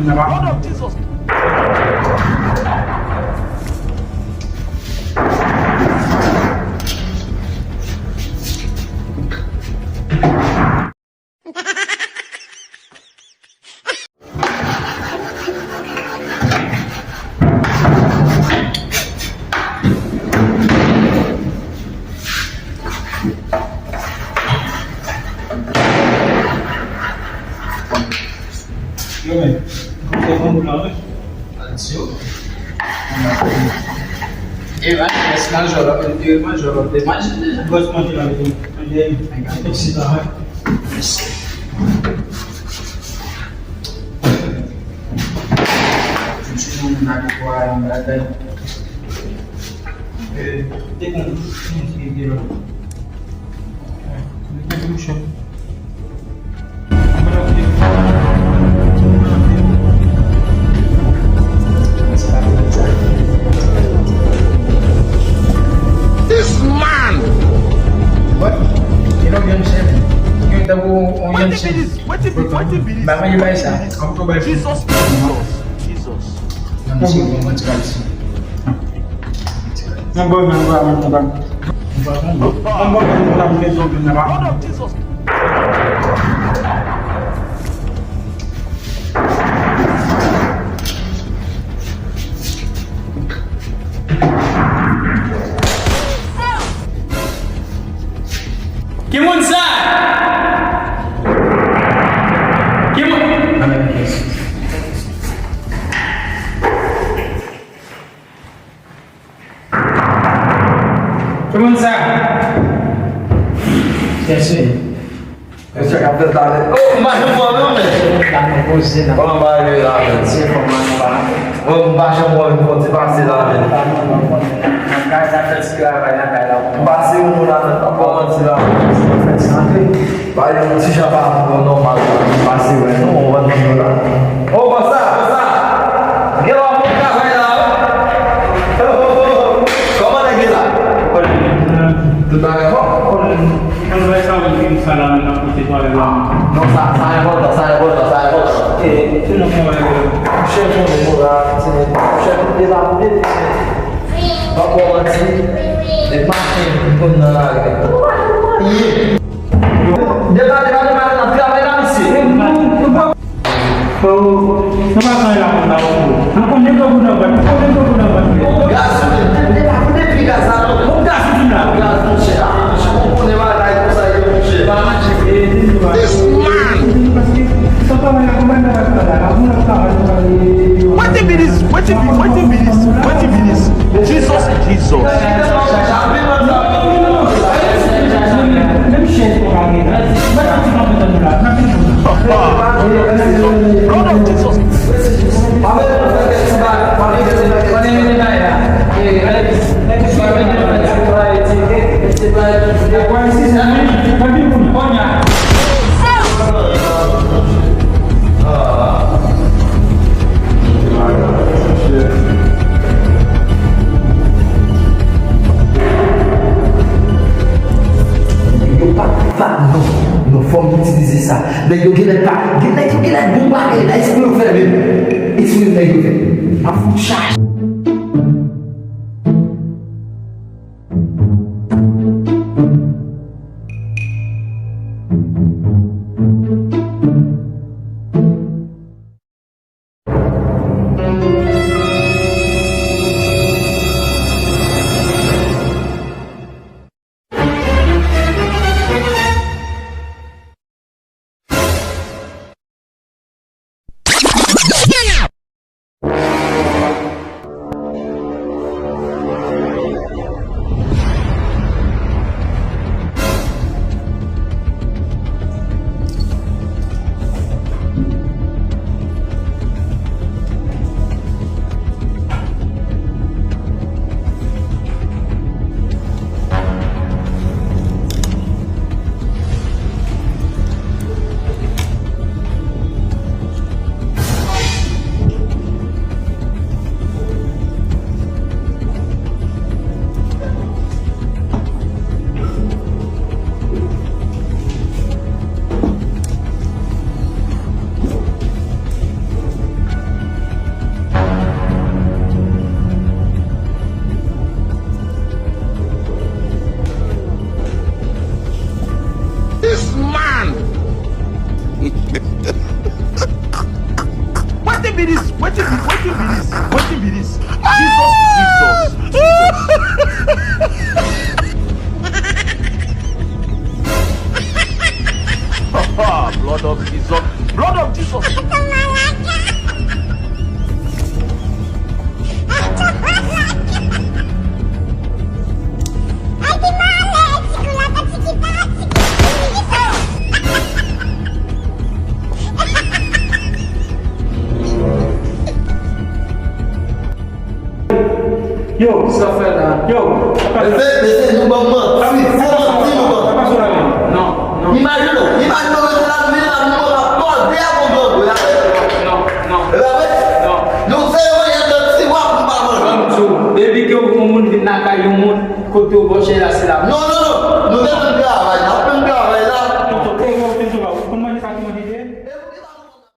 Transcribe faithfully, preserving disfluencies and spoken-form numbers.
Blood of Jesus. Yo, men. Kòman ou la, wi? Atann. E va, rès manje la, e manje la, e manje deja. Rès manje la, e manje. Mèsi. Mèsi. Tout se yon moun avèk yon bagay. Eh, te konn, te konn, te konn. This man! What? You know, young chef. You know, the one, young chef. Wetin bi, wetin bi, wetin bi dis? Ba mwen bay sa. An tou bay. Jesus, Jesus, Jesus. Non, misye, bon, mwen ti bay si. Mwen bon, mwen bon, mwen bon. Mwen bon, mwen bon, mwen bon, mwen bon. Ki moun sa? Ki moun? Ki moun sa? Chèche. Mesye k ap fèt la, men. Oh, m pa janm wè w, non, men. Kòman bagay yo ye la, men? Bon, m pa janm wè w, fò w te pase la, men. M pase yon moun la, men, pa pran manti la, men. Ba yo yon ti jan pa ankò nòmal, m pase wè nou, ou konprann moun yo la. Oh, bòs la, bòs la. Gen lè w ap fè travay la, wi. Kòman nèg ye la? Tout bagay bon? Ann bay sa, wi, sa la, nan kote twalèt la. Non, sa, sa enpòtan, sa enpòtan, sa enpòtan. E, se nan twalèt la. Chèf, nou la, ti nèg. Chèf, nou te la pou de. Pa pran manti. Nèg maten, m konn nan lari. Ye. Deba, deba, deba, n ap travay la, mesye. Nou pa, nou pa, nou pa fè la pou la, pou. Nou konnen ke pou nan vant, nou konnen ke pou nan vant. Gaz sou li, deba, pou depi gaz la, non. Pou gaz sou la. Gaz, monchè, ah, monchè, ou konnen bagay konsa ye, monchè. This man! Wetin bi dis, wetin bi, wetin bi dis, wetin bi dis. Jesus, Jesus. Blood of Jesus. Yo pa, pa, non, non, fò m itilize sa. Nèg yo genlè pa, gen, nèg yo genlè gon bagay la, espre yo fè menm. Espre nèg yo fè. M ap fout chache. Be this? Wetin be, wetin be this? Wetin be this? Jesus, Jesus, Jesus. Blood of Jesus. Blood of Jesus. Yo, sa fè la. Yo, mesye, mesye, nou ban manti. Fo manti nou ban. Non, non. Imajine w, imajine w, mesye, la vini la, nou ban la kòze a bon granmoun la. Non, non. E pa vre? Non. Nou se yo manje nan tiwa pou pa manje. Ban m di w, depi ke yon moun vin lakay yon moun, kote w bòche la, se la. Non, non, non. Nou te